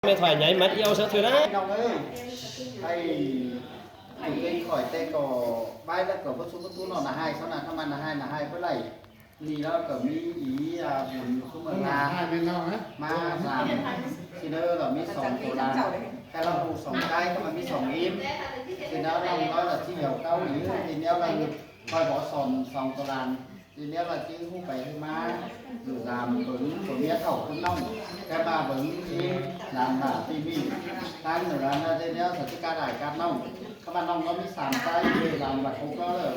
ແມ່ນຝ່າຍໃຫຍ່ມັດອຽວຊະເທື່ອນະ. ນ້ອງເອີຍ ໄອ້ ເປັນຂ້ອຍແຕ່ກໍບາຍແລ້ວກໍບໍ່ສູ້ບໍ່ຕູ້ເນາະ ໜ້າຮ້າຍຊະນະ ທຳມາໜ້າຮ້າຍ ໜ້າຮ້າຍບໍ່ໄດ້. ນີ້ລາວກໍມີອີ ອ່າ ບຸນຢູ່ຄຸເມືອງນາ ມາສາມຊິເດີ ລາວມີສອງໂຕລານ ແຕ່ລາວສອງໃຈກໍມັນມີສອງອີມ ຊິເດີ ນ້ອງລາວລະຊິດຽວເກົ້າອີ ທີແລ້ວລາວ ຂ້ອຍບໍ່ສອນສອງໂຕລານ ທີແລ້ວລາວຈື່ຮູ້ໄປຮູ້ມາ ຢູ່ຕາມເບິ່ງຜົວເມຍເຖົ້າຄຸນນ້ອງ ແຕ່ມາເບິ່ງອີຫຼານວ່າທີ່ນີ້ ທາງເໜືອນະ ທີແລ້ວສະຕິກາດອາຍກັບນ້ອງ ຄຳວ່ານ້ອງລາວມີສາມໃຈ ຫຼານບັດຫົກລາວເລີຍ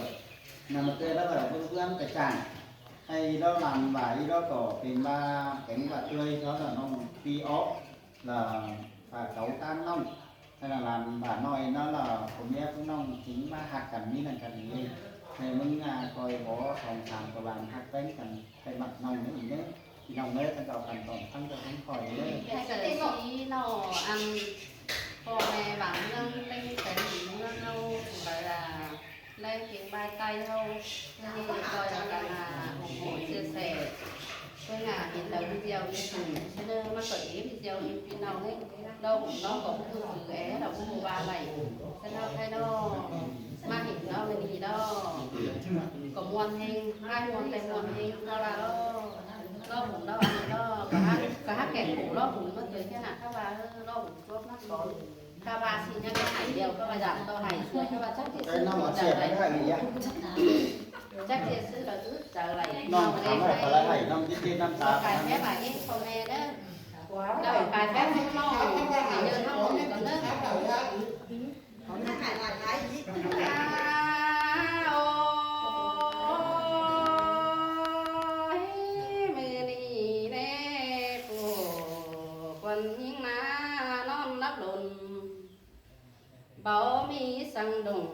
ນຳມາເຕີລາວເບິ່ງເພື່ອນກະຈ່າງ ໃຫ້ລາວຫຼານວ່າອີລາວກໍເປັນວ່າ ເປັນວ່າເອື້ອຍລາວລະ ນ້ອງປີອອກ ລະ ຝາກເຂົາຕາມນ້ອງ ໃຫ້ຫຼານບາດໜ້ອຍເນາະ ລະຜົວເມຍຂອງນ້ອງຈິງວ່າຮັກກັນ ມີໜັງກັນເດ້ ໃຫ້ມຶງ ອ່າ ຄອຍບໍ່ສອງສາມໂຕລານ ຮັກແພງກັນ ໃຫ້ມັກນ້ອງນີ້ເດີ ພີ່ນ້ອງເດີ ຄັນເຈົ້າຄັນຕ້ອງຟັງເຈົ້າເພງຄອຍເດີ. ແຕ່ເກີດຊີເນາະ ອັນ ພໍ່ແມ່ບາງເມືອງເຕັງແສນເມືອງເຮົາ ສຳລັບ ແລງເພງບາຍໃຕ້ເຮົາ ເຮົາກໍຊ່ອຍກັນ ອ່າ ໂອ້ໂຫ ເຊື່ອແຊ ເພິ່ນ ອ່າ ເຫັນແລ້ວ ວິດຽວ ມີຜູ້ສະເໜີມາຊ່ອຍອີກ ວິດຽວ ມີພີ່ນ້ອງເອີຍ ລາວ ລາວກໍຄືແອ ລາວບໍ່ຮູ້ວ່າໄດ້ ສະເໜີໃຫ້ນ້ອງມາເຫັນເນາະ ມື້ນີ້ເນາະ ກໍມ່ວນແຮງ ອ້າຍມ່ວນແຕ່ມ່ວນແຮງ ເພາະວ່າ ເອີ ລາວ ລາວ ອັນນີ້ເນາະ ກໍຫາ ກໍຫາແກ່ງຜູ້ລາວ ມັນເກີດແຄ່ນັ້ນ ເພາະວ່າ ເອີ ລາວ ຈົບມາສອນ ຂ້າວ່າຊິຍັງໃຫ້ດຽວ ຂ້າວ່າຢາກຕໍ່ໃຫ້ຊ່ວຍ ຂ້າວ່າຈັກຊິຊື້ ໄດ້ນ້ອງເອົາເສຍໄປໃຫ້ອີກ ຈັກຊິຊື້ລະອຶດໃຈຫຼາຍ ນ້ອງຖາມວ່າເທົ່າໃດ ນ້ອງຕິດໆນ້ຳຕາ ຂາຍແທ້ບາດນີ້ພໍ່ແມ່ເດີ ເຈົ້າຂາຍແທ້ນ້ອງ ໃຫ້ເດີນນ້ອງກ່ອນເດີ ໂອ້ຍ ມື້ນີ້ແດ່ ຜູ້ຄົນຍິງມານອນຫຼັບລົນ ບໍ່ມີສັງດົງ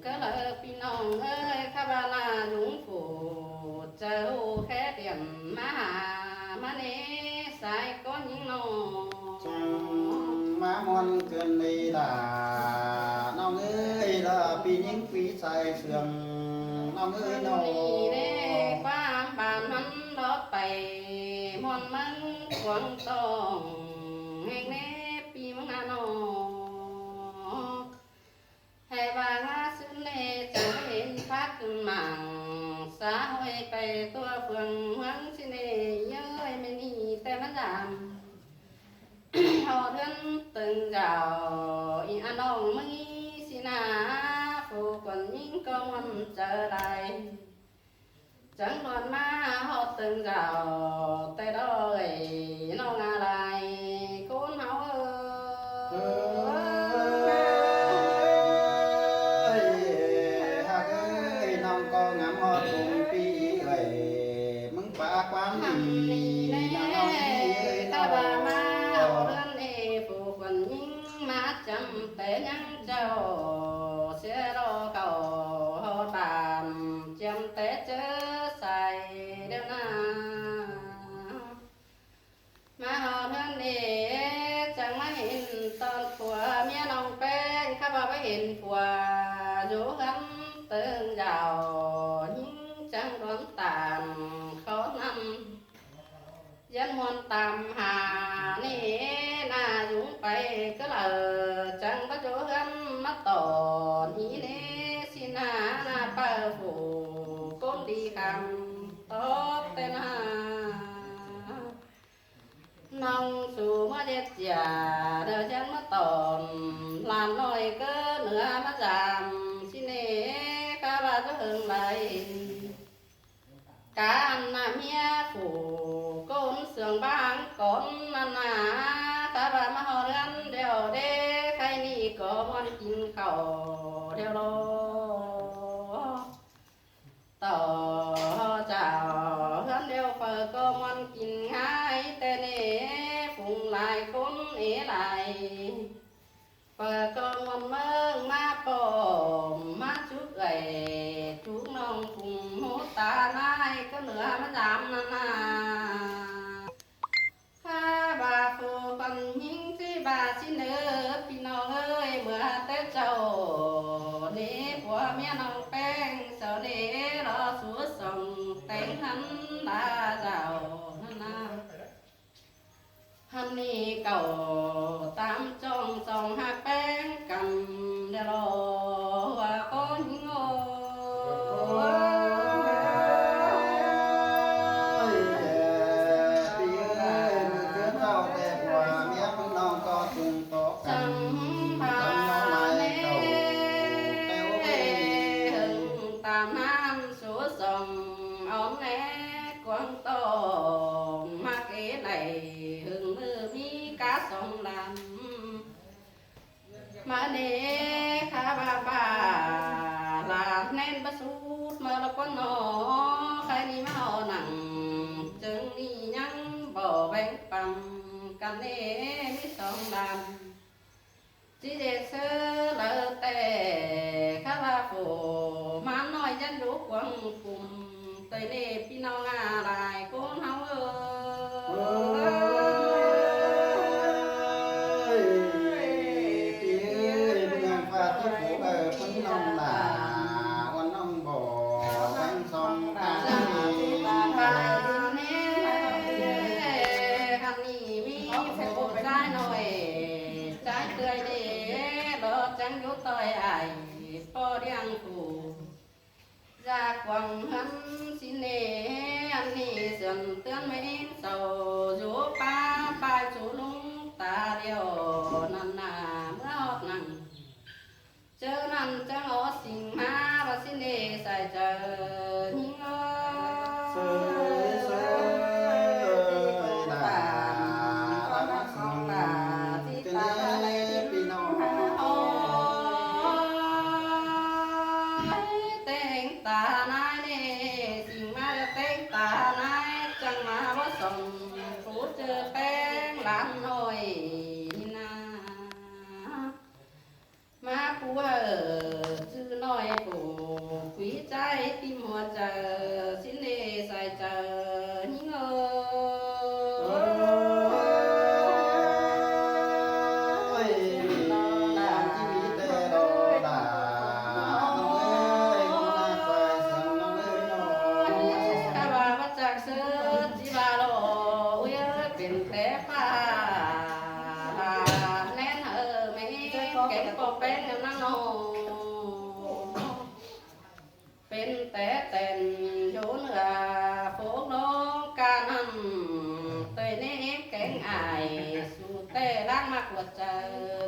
ກໍເລີຍພີ່ນ້ອງເອີຍ ຄະບານາຍຸງຜູ້ ເຈົ້າແຄ່ດຽນມາຫາມາເນ ສາຍກໍຍິງນ້ອງ ຈັ່ງມາມ່ວນເກີນເວລາ ນ້ອງເອີຍລະ ພີ່ຍິງຜີສາຍເຊື່ອງ ນ້ອງເອີຍນ້ອງ ນີ້ເດ້ ຄວາມບານມັນດອກໄປ ມ່ວນເມືອງກວາງຕ້ອງ ແຫ່ງເນ ປີເມືອງນານອກ ໃຫ້ວ່າຫາຊຶມເນ ຈະເຫັນພາກຂຶ້ນໝັ່ງ ສາຫ້ອຍໄປຕົວເຟືອງເມືອງຊິເນ ເຢີ້ຍແມ່ນີ້ແຕ່ມາຢາມ ຮອດເຮືອນເຕີງເຈົ້າ ອີອານ້ອງມີຊິນາ ຜູ້ຄົນຍິງກໍມ່ວນໃຈຫຼາຍ ຈັ່ງດ່ວນມາຮອດເຕີງເຈົ້າ ແຕ່ດອຍນ້ອງອາໄລຄົນເຮົາເອີຍ ເອີຍ ຮັກເອີຍ ນ້ອງກໍງາມຮອດຄົງປີເອີຍ ມຶງປາກຄວາມດີ ນ້ອງເອີຍ ຕາວ່າມາເຮືອນເອ ຜູ້ຄົນຍິງມາຈຳແຕ່ຍັງ ເຈົ້າເສຍລໍເຂົ້າຮອດບ້ານ ຈຽມແຕ່ເຈີໃສດຽວນາ ມາຮອດເຮືອນເອ ຈັ່ງມາເຫັນຕອນຜົວເມຍນ້ອງແປ້ງ ຄະວ່າໄປເຫັນຜົວຢູ່ເຮືອນເຕີງເຈົ້າ ຍິງຈັ່ງດວນຕາມເຂົານຳ ຢ້ານມ່ວນຕາມຫາເນ ໜ້າຍຸງໄປກໍເລີຍ ຈັ່ງມາຢູ່ເຮືອນມາຕອນອີເນ ຊິນາໜ້າປາຜູ້ຄົນດີຄຳຕອບແຕ່ນາ ນ້ອງສູ່ມາເຮັດຢາ ດຽວຈັ່ງມາຕອນ ຫຼານນ້ອຍເກີດເໜືອມາຈາມ ຊິເນ ກະວ່າຈະເຫິງໄຫຼ ການນະເມຍຜູ້ຄົນເຊື່ອງບາງກ່ອນນັ້ນນາ ຖ້າວ່າມາຮອດເຮືອນດຽວເດ້ ໄຄນີ້ກໍມ່ວນກິນເຂົ້າດຽວໂລ ຕໍ່ເຈົ້າເຮືອນດຽວ ຂ້ອຍກໍມ່ວນກິນງ່າຍແຕ່ເນ ຝູງຫຼາຍຄົນເອຫຼາຍ ຂ້ອຍກໍມ່ວນເມືອງມາປ້ອມ ມາຈຸກເອື້ອຍຈຸກນ້ອງ ກຸມຫູຕານາຍ ກໍເໜືອມາຢາມນານາ ຂ້າວ່າຜູ້ຄົນຍິງຊິວ່າຊິເນີ ພີ່ນ້ອງເອີຍ ເມື່ອແຕ່ເຈົ້າເນ ຜົວເມຍນ້ອງແປ້ງ ເຈົ້າເນ ລໍສູ່ສົ່ງແຕ່ງຫັນລາເຈົ້ານານາ. ອັນນີ້ເກົ່າຕາມຈ້ອງ ສອງຫາແປ້ງກັນ ດຽວລໍວ່າກໍຍິງໂອ ຍ ພີ່ເອີຍ ມື້ຄືນເຊົ້າແຕ່ຜົວເມຍຂອງນ້ອງກໍຈຸງໂຕກັນ ຈຳພາແນ່ເຫິງຕາມນ້ຳ ສູສອງອອມແນກວາງຕ້ອງ ມັກເອໄຫຼຫຶງມືມີກາສອງລຳ ມາເນຄາບາບາ ຫຼານແໜ້ນປະສູດມາລະກວນໜໍ ໃຄນີ້ມາເອົາໜັງ ເຈີງນີ້ຍັງບໍ່ແບ່ງປັນກັນເນ ມີສອງລຳ ຊິເດເຊີເລີແຕ່ ຄາລາໂຟມານ້ອຍຢັນຢູ່ກວາງກຸມ ໂຕຍເນພີ່ນ້ອງອາຫຼາຍຄົນເຮົາເອີຍ ພີ່ເອີຍ ເມືອງຟ້າຕົກໂຂງເອີຍ ເພິ່ນນ້ອງຫຼ້າ ວັນນ້ອງບໍ່ ທັງສອງຕາ ຄັນນີ້ມີຜູ້ຊາຍນ້ອຍ ຊາຍເອື້ອຍເດ້ ບໍ່ຈັງຢູ່ຕ່ອຍອ້າຍ ພໍ່ລ້ຽງຜູ້ ຢາກຫວັງເຮືອນຊິເນ ອັນນີ້ເຕືອນເຕືອນແມ່ເຖົ້າ ຢູ່ປ່າປາຍສູ່ລຸງຕາດຽວນັ້ນນາ ເມື່ອຮອດນັ້ນ ເຈີນັ້ນຈັ່ງເອົາສິ່ງມາ ວ່າຊິເນໃສ່ເຈີຍິງເອີຍ ເຊີຍເຊີຍ ລາ ລາ ລາ ລາ ຊິຕາຍ ພີ່ນ້ອງ ໂອ ຍ ແຕ່ງຕານາຍເນ ສິ່ງມາແລ້ວແຕ່ງຕານາຍ ຈັ່ງມາບໍ່ສົມ ຜູ້ເຈີແປ້ງຫຼານນ້ອຍນີ້ນາ ມາຜູ້ເອີ ຈື່ນ້ອຍຜູ້ ຄຸຍໃຈຕິ່ມຫົວໃຈ ຊິເນໃສ່ເຈີຍິງເອີຍ ໂອ້ຍ ອັນທີ່ມີແຕ່ລໍຫຼ້າ ນ້ອງເອີຍ ຫົວໜ້າຊາຍສັນ ນ້ອງເອີຍນ້ອງ ຖ້າວ່າບໍ່ຈັກເຊີ ຊິວ່າລໍ ອຸ້ຍເອີຍ ເປັນແຕ່ຟ້າ ແໜ້ນເອີ ແມ່ແກ້ງປໍແປ້ງນານ້ອງ ເປັນແຕ່ແຕ່ນຢູ່ເໜືອໂຟກໂລການັ້ນ ໂຕຍເນແກ້ງອ້າຍ ສູ້ແຕ່ລ້າງມາກວດໃຈ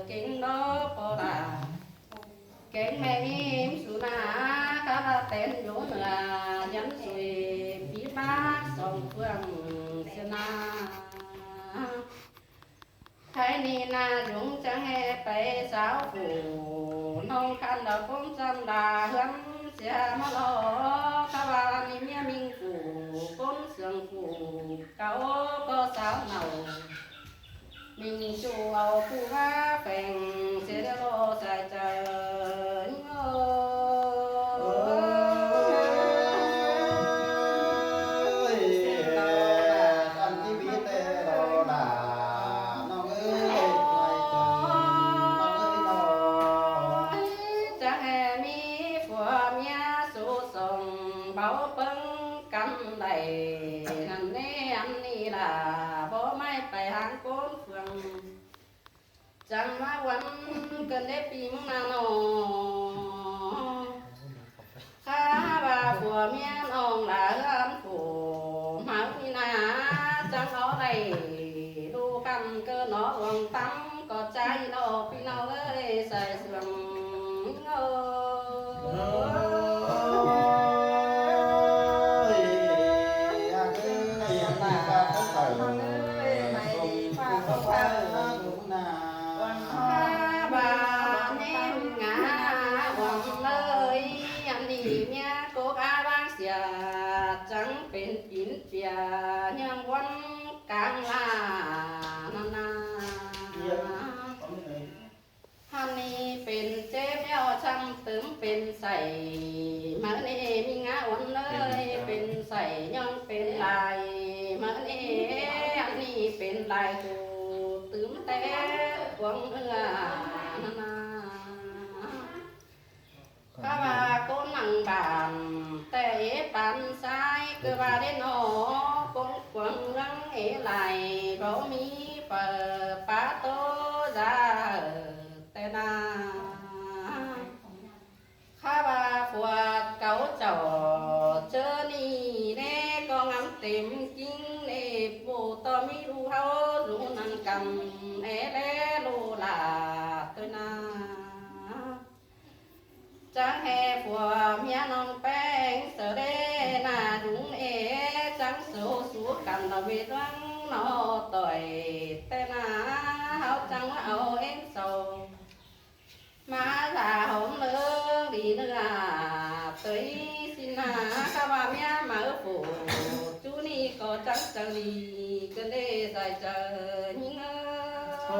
ເກັ່ງດໍບໍ່ລາ ແກ້ງແມ່ອີມສຸນາ ຄາລາແຕນຢູ່ເໜືອ ຢັນສຸຍປີບາກສອງເຟືອງເສນາ ໄທນີ້ນາຍົງຈະແຫ່ໄປສາວຜູ້ ນ້ອງຄັນດາຄົງຈັນດາເຮືອນເສຍມາລໍ ຄາວ່າມີເມຍມິງຜູ້ ຄົນເຊື່ອງຜູ້ ເກົ່າກໍສາວເນົ່າ ມິງຊູເອົາຜູ້ວ່າແຝງ ເສຍແລ້ວລໍສາຍໃຈ ໂອ້ຍ ອັນທີ່ມີແຕ່ລໍຫຼ້າ ນ້ອງເອີຍ ໄລ່ຈັນ ນ້ອງເອີຍນ້ອງ ຈະແຫ່ມີຜົວເມຍສູ່ສົງ ເບົາເບິ່ງກັນໄດ້ ຫັ້ນແນ່ອັນນີ້ລະ ບໍ່ໄມ້ໄປຫາງໂກນເຟືອງ ຈັ່ງມາວັນເກີນເດປີມາໜໍ ຂ້າວ່າຜົວເມຍນ້ອງຫຼາເຮືອນຜູ້ ມາມີໜ້າ ຈັ່ງເອົາໄດ້ດູກັນເກີນໜໍ ຫວງຕຳກໍໃຈເນາະ ພີ່ນ້ອງເອີຍ ໃສ່ເຊື່ອງເອີຍ ເອີຍ ອັນນີ້ກະເພິ່ນເອີຍ ໃຫ້ດີພາເຂົາເອີຍ ວ່າແມ່ນງາຫວັງເລີຍ ອັນນີ້ເມຍກົກອາວາງເສຍ ຈັ່ງເປັນປິ່ນເປຍ ຍັງວັນກາງລານານາ ຫັ້ນນີ້ເປັນເຈັບແລ້ວຊ້ຳຕື່ມເປັນໃສ ມາເນມີງາອ່ອນເລີຍເປັນໃສ ຍ້ອນເປັນລາຍ ມາເນອັນນີ້ເປັນລາຍໂຕ ຕື່ມແຕ່ກວາງເອື້ອນານາ ກະວ່າຄົນນັ່ງບ້ານ ແຕ່ເອປານຊາຍ ຄືວ່າເດນໍ ກົງກວາງເມືອງເອຫຼາຍ ບໍ່ມີຝາ ຕາເອີແຕ່ນາ ຂ້າວ່າພວກເຂົາເຈົ້າເຈີນີ້ແດ່ກໍງາມເຕັມຈິງເດ້ ໂບຕໍ່ມີລູກເຮົາຢູ່ນຳກັນແອແລໂລລາເຕີນາ. ຈັກແຫ່ຜົວເມຍນ້ອງແປ້ງສະເດນາດຸງເອ ຈັກໂສສູກັນລະເວດວັງນອຕ່ອຍແຕ່ນາ ເຮົາຈັ່ງວ່າເອົາເອັນເຊົາ ມາລາຫົມເລີງດີເນື້ອເຕີຍຊິນາ ກະວ່າເມຍມາເອີໂຟຈູນີ້ກໍຈັກຈັ່ງດີ ກະເດໃສ່ໃຈຍິງເອີຍ ໂອ້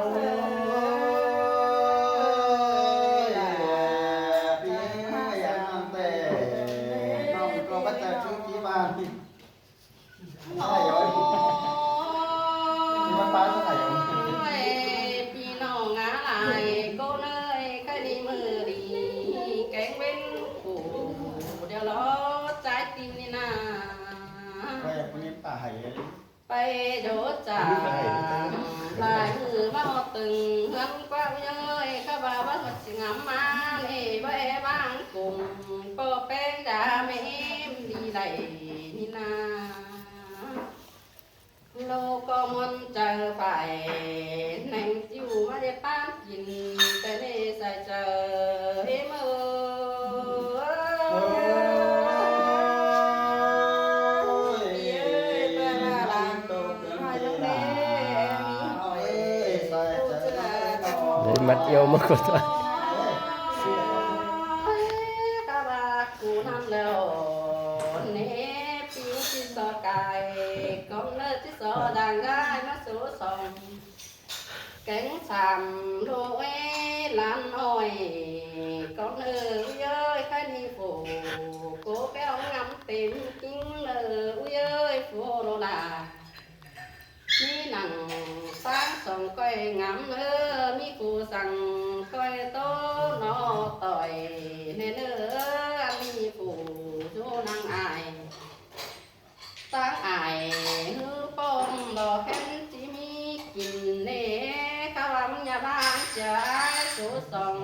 ຍ ພີ່ເອີຍ ອັນນັ້ນແຕ່ ນ້ອງກໍບໍ່ຈັກຄືທີ່ບ້ານ ໂອ້ຍ ພີ່ນ້ອງອາຫຼາຍ ໂກເນີຍ ໃຄດີມື້ດີ ແກງເວັນກູດຽວລໍຈາຍຕີນນີ້ນາ ວ່າຢາກໄປເຮັດປ່າໄຫ ໄປໂດດຈາງຫຼາຍມື້ມາຮອດຕຶງເຮືອນກວ້າງເຍີ້ຍ ຂະບາບາດຊິງາມມາເນ ແວະວາງກົງ ປໍແປ້ງດາແມ່ເອມດີໄດ້ນີ້ນາ ໂລກໍມ່ວນໃຈໄປ ແໜງຈິ້ວມາເດັດປານກິນ ແຕ່ເນໃສ່ເຈີເອມເອີຍ ໄດ້ມັດອຽວມາກວ່າຕົວ ກະວ່າກູນຳແລ້ວເນ ປິວຊິຊອກາຍ ກອງເນີຊິຊອກາຍມາໂສສອງ ແກງສາມໂລເອ ຫຼານນ້ອຍ ກອງເນີເອີຍ ໃຄນີ້ໂຟ ໂກແກ້ວງາມເຕັມຈິງເນີ ອຸເອີຍ ໂຟໂລລາ ມີໜັງຊ້າງສອງກ້ອຍງາມເອີ ມີຄູ່ສັງກ້ອຍໂຕໜໍ່ຕ່ອຍແນ່ເນີ ອັນມີຜູ້ຢູ່ນາງອາຍ ຕ່າງອາຍຮືປ້ອມບໍ່ແຄ້ນຊິມີກິນເນ ຄະຫວັງຢ່າບາງຈາຍ ໂສສອງ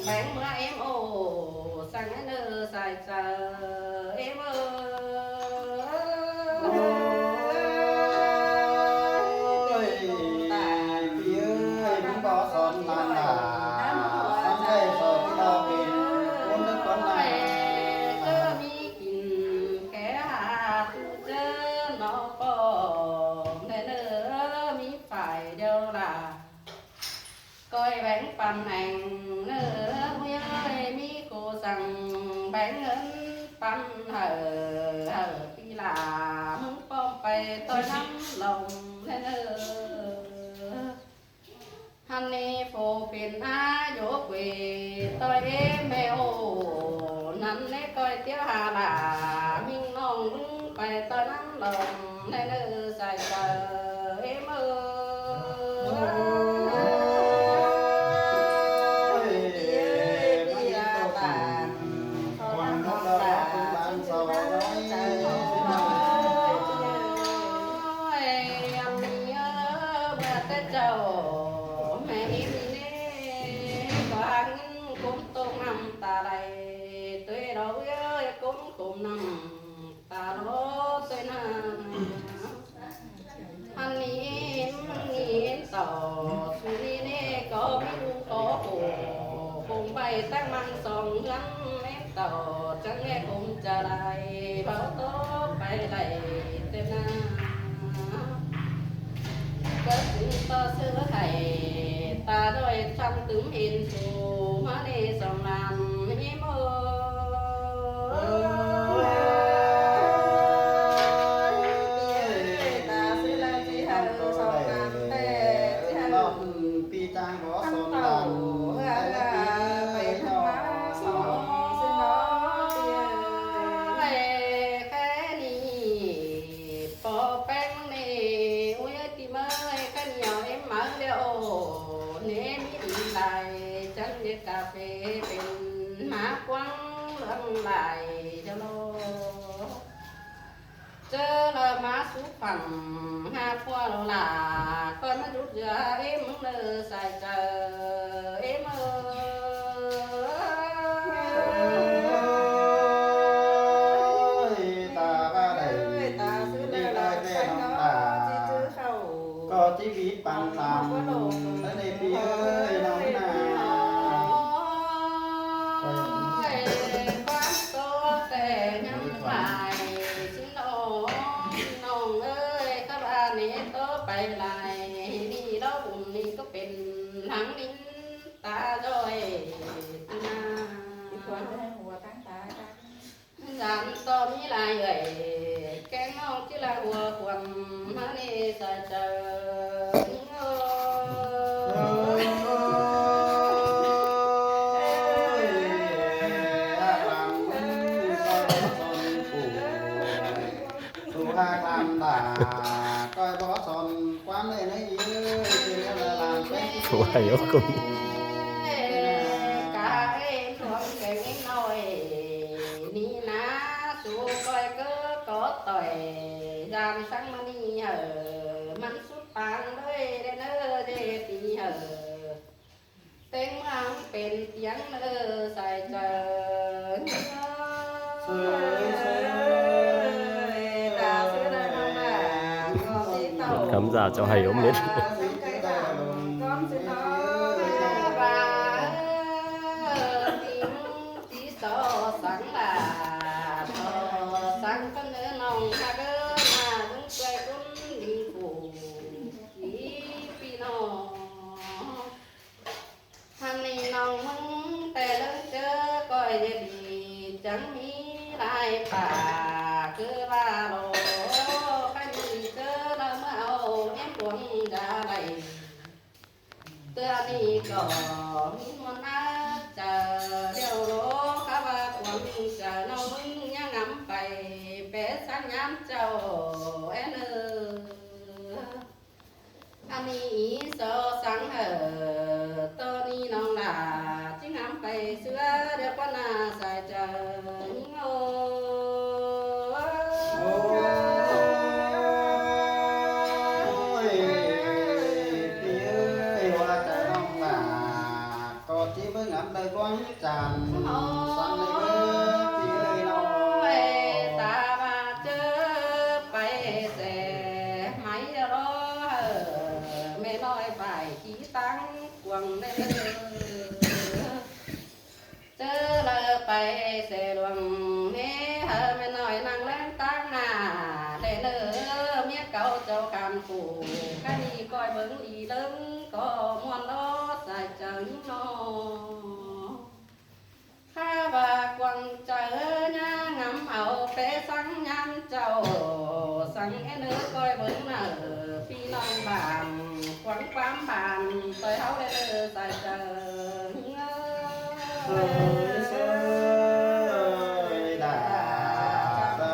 ແບ່ງເມືອເອັມໂອ ສັງເນີສາຍ ເອີ ເອີ ເອີ ໂອ້ຍ ພີ່ເອີຍ ມັນບໍ່ສອນຫຼານຫຼາ ມັນໄດ້ສອນເຮົາເປັນຄົນເປັນຄົນນາ ເອີ ມີກິນແຄ່ຫາຜູ້ເຈີນອກປອງແນ່ເນີ ມີຝ່າຍດຽວລະ ກ້ອຍແບ່ງປັນແຫ່ງເນີ ເອີຍ ມີໂຄສັງແບ່ງເງິນປັນໃຫ້ ເອີ ປີລາ ມຶງປ້ອມໄປຕໍ່ນຳລົມແລະເນີ ຫັ້ນນີ້ໂພເປັນອາໂຍເກ ຕໍ່ເອແມ່ໂອ ນັ້ນແລະກ້ອຍຕຽວຫາລາ ມິງນ້ອງມຶງໄປຕໍ່ນຳລົມ ໃນເນີສາຍຕາເອເມີ ໂອ້ຍ ເອີຍ ມາເຮັດຕົກ ຂອງນ້ອງຫຼານສາວນ້ອຍ ໂອ້ຍ ຍາມນີ້ເອີ ເມື່ອແຕ່ເຈົ້າ ແມ່ອີ່ນີ້ເນ ກໍຫາເງິນກຸມຕົກນ້ຳຕາໄຫຼ ຕົວເອເອີຍ ກຸມ ກຸມນ້ຳ ຕາໂລດເຕຍນາ ອັນນີ້ ອັນນີ້ຕໍ່ ສຸນີເນ ກໍມີລູກຂໍໂກ ຄົງໄປຕັ້ງມັງສອງເຮືອນແມ່ນຕໍ່ ຈັ່ງແລຄົງຈະໄດ້ເບົາໂຕໄປໄດ້ເຕຍນາ ກໍຈຶ່ງຕໍ່ເສືອໄຂ່ ຕາດ້ອຍຊ້ຳຕຶມເຫັນສູມາເນສອງນາມເນໂມ ເອີຍ ເອີຍ ຕາຊິລາຊິເຮົາສອງນາມແຕ່ຊິເຮົາ ເນາະ ປີຈາງບໍ່ສົມກັນ ເອີຍ ເອີຍ ເອີຍ ເອີຍ ເອີຍ ເອີຍ ແຄ່ນີ້ ປໍແປ້ງເນ ອຸຍ ຕິເມີຍ ຂ້າໜຽວເອັມມາແລ້ວ ເນ ມີດີຫຼາຍ ຈັ່ງເຮັດກາເຟເປັນ ມາກວ້າງເລື່ອງຫຼາຍເຈົ້າໂລ ເຈີລະມາສູ່ຝັ່ງ ຫາຜົວໂລລາ ກ່ອນມາຢຸດເຫຼືອເອັມເລີສາຍເຈີ ຫາງດິນຕາດອຍນາ ອີກຄົນຈະໃຫ້ຫົວຕັ້ງຕາກັນ ຫຼານຕໍ່ມີຫຼາຍເອີຍ ແກງນ້ອງຈິລະຫົວຂວັນມາເນສາເຈີ ໂອ້ຍ ຫຼານ ສອນປູ່ ສຸພາຄານດາ ກ້ອຍບໍ່ສອນຄວາມເອີຍໃນເອີຍ ເປັນແນວລະລານແປງ ໂອ້ຍ ໂອ້ຍ ກາເອງຫຼວງແຂງນ້ອຍ ນີ້ນາ ສູ່ກ້ອຍເກີດກໍຕ່ອຍ ຍາມສັງມະນີເອີ ມັນສຸດປາງເລີຍເດີເນີ ເດຕີເອີ ແຕ່ງມາເປັນຕຽງເອີ ສາຍເຈີ ເຊີຍ ເຊີຍ ເຊີຍ ຕາເຊີຍ ຕາເຊີຍ ຕາເຊີຍ ຕາເຊີຍ ຕາເຊີຍ ຕາເຊີຍ ຕາເຊີຍ ຕາເຊີຍ ຕາເຊີຍ ຕາເຊີຍ ຕາເຊີຍ ຕາເຊີຍ ຕາເຊີຍ ຕາເຊີຍ ຕາເຊີຍ ຕາເຊີຍ ຕາເເທື່ອນີ້ກໍມີມວນໜ້າເຈີ ດຽວໂລຄະວ່າຄວາມເຈີ ນ້ອງມຶງຍັງງາມໄປ ແປສັນຍາມເຈົ້າແອນເອີ ອັນນີ້ອີສອສັງເອີ ໂຕນີ້ນ້ອງຫຼ້າ ຈິງງາມໄປເຊື່ອ ດຽວກ່ອນໜ້າສາຍເຈີ ໂອ້ຍ ໂອ້ຍ ພີ່ເອີຍ ວ່າແຕ່ນ້ອງຫຼ້າ ກໍທີ່ເບິ່ງອຳເລີກວາງຈັນ ສັງເລີຍພີ່ເອີຍນ້ອງ ຕາວ່າເຈີໄປແສ ໄໝລອເອີ ແມ່ນ້ອຍໄປ ທີ່ຕັ້ງກວາງເດີ ເຈີເລີໄປແສຫຼວງເນ ເຮີແມ່ນ້ອຍນັ່ງແລງຕາງໜ້າແລເນີ ເມຍເກົ່າເຈົ້າຄຳຄູ່ ຄະນີ້ກ້ອຍເບິ່ງອີເລິງ ກໍມ່ວນລອດສາຍເຈົ້າຍິງນ້ອງ ຂ້າວ່າກວາງເຈີຍາງາມເອົາ ແປສັງຍາມເຈົ້າ ສັງແອເນີ ກ້ອຍເບິ່ງເນີ ພີ່ນ້ອງບ້ານ ຂວາງຄວາມບ້ານ ຊ່ອຍເຮົາແດ່ເດີສາຍເຈີ ເອີຍ ເອີຍ ເອີຍ ດາ ດາ ດາ ຕາ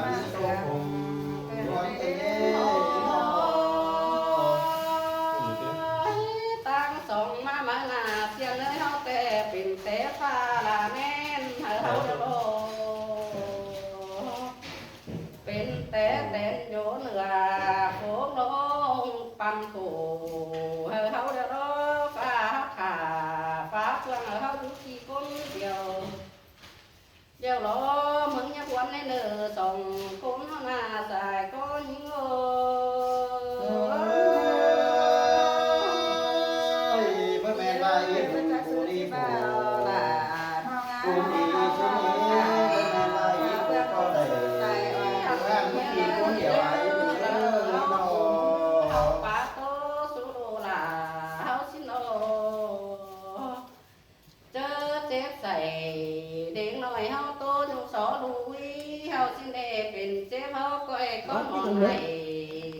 ງສອງມາມາໜ້າ ສຽງເອີຍ ເຮົາແຕ່ເປັນແຕ່ຟ້າລະແມ່ນ ໃຫ້ເຮົາດຽວໂລ ເປັນແຕ່ແຕນໂຍເໜືອ ໂຂງລົງປັນໂຂ ໃຫ້ເຮົາດຽວໂລ ຟ້າເຮົາຂ້າ ຟ້າເຟືອງ ໃຫ້ເຮົາຢູ່ທີ່ຄົນດຽວ ດຽວລໍເມືອງຍາບວນແດ່ເນີ ສອງຄົນເຮົາໜ້າຊາຍກໍຍິງໂອ ເອີຍ ບໍ່ແມ່ນວ່າອີກຜູ້ນີ້ຜູ້ ຜູ້ນີ້ຜູ້ນີ້ ບໍ່ແມ່ນວ່າອີກຜູ້ກໍໄດ້ ເພາະວ່າມີຄົນດຽວອາຍຸເລີຍເນາະ ເຮົາປາໂຕສຸໂລລາ ເຮົາຊິໂນ ເຈີເຈັບໃສ່ເດັກນ້ອຍເຮົາໂຕຢູ່ສໍລຸຍ ເຮົາຊິເນເປັນເຈັບເຮົາກ້ອຍກ້ອນຫອມໄຫ້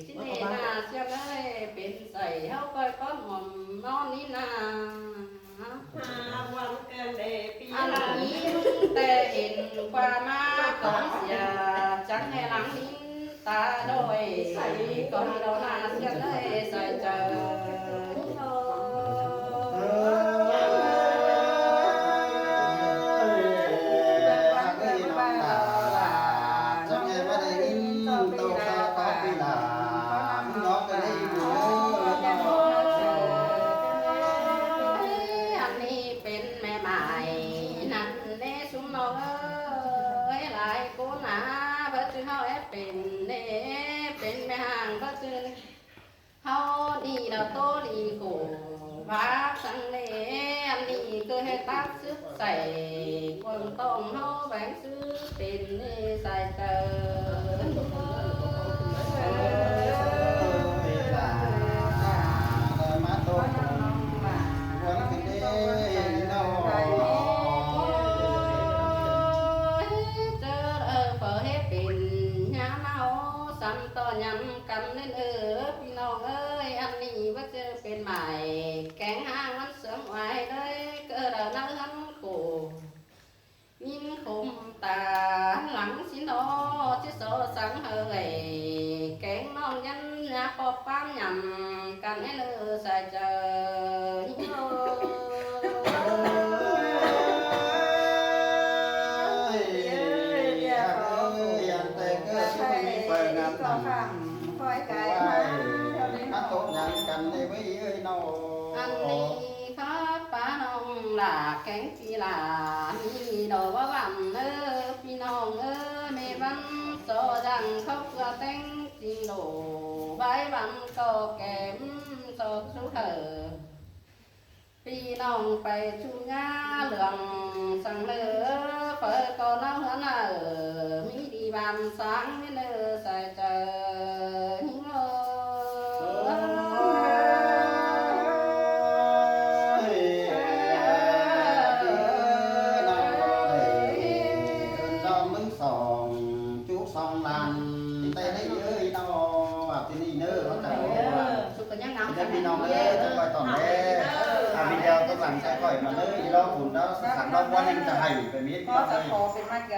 ຊິເນໜ້າສຽງເອີຍເປັນໃສ່ເຮົາກ້ອຍກ້ອນຫອມນອນນີ້ນາ ຫາວັນເກີນເດປີ ອັນນີ້ແຕ່ເຫັນຄວາມມາຂອງເສຍ ຈັກໃຫ້ຫຼັງນີ້ ຕາດອຍ ກ່ອນເຮົາໜ້າສຽງເອີຍໃສ່ເຈີ ເອີຍ ເອີຍ ນ້ອງຫຼ້າ ຈັກໃຫ້ວ່າໄດ້ຍິນໂຕຂ້າຂອງປີຫຼ້າ ນ້ອງກໍໄດ້ຢູ່ເດີ ອັນນີ້ເປັນແມ່ໝ້າຍນັ້ນເດ້ ຊຸມນ້ອງເອີຍ ຫຼາຍຄົນນະ ເພິ່ນຈື່ເຮົາແອບເປັນເດ້ ເປັນແມ່ຮ້າງເພິ່ນຈື່ ເຮົານີ້ລະໂຕລີໂກ ພາກສັງເດ ອັນນີ້ຄືໃຫ້ຕັດຊຶກໃສ່ ຄວນຕ້ອງເຮົາແບ່ງຊຶກເປັນໃສ່ເຕີ ເອີຍ ຫຼ້າ ມາໂຕ ຄວນ ລາແກງປີລາ ມີດອກວ່າຫວັງເອີ ພີ່ນ້ອງເອີ ແມ່ວັນຊໍຍັງເຂົ້າເພື່ອແຕ່ງຈິງໂດ ໄວ້ວັນກໍແກມຊອບສູ່ເຮີ ພີ່ນ້ອງໄປຊູຍາເຫຼືອງສັງເລີ ເປີກໍເນົາເຮືອນເອີ ມີດີບານສາງເວນເອີ ໃສ່ເຈີ ເອີ ນ້ອງກໍໄດ້ເອີ້ນນ້ອງເບິ່ງສອງຈຸກສອງລ້ານ ແຕ່ໃນເອີຍນ້ອງວ່າທີ່ນີ້ເດີ ເຂົາເຈົ້າວ່າ ສຸກກັນຍັງງາມ ເດີພີ່ນ້ອງເດີ ຈະຄອຍຕ້ອນແດ່ ອາ ວິນແດວຕົວຫຼັງໃສ່ຂ້ອຍມາເລີຍ ລອບຸນດາວສັງດອກບັວຍັງຈະໃຫ້ໄປມີດ ຂໍສະຂໍເປັນມາແກ້ວ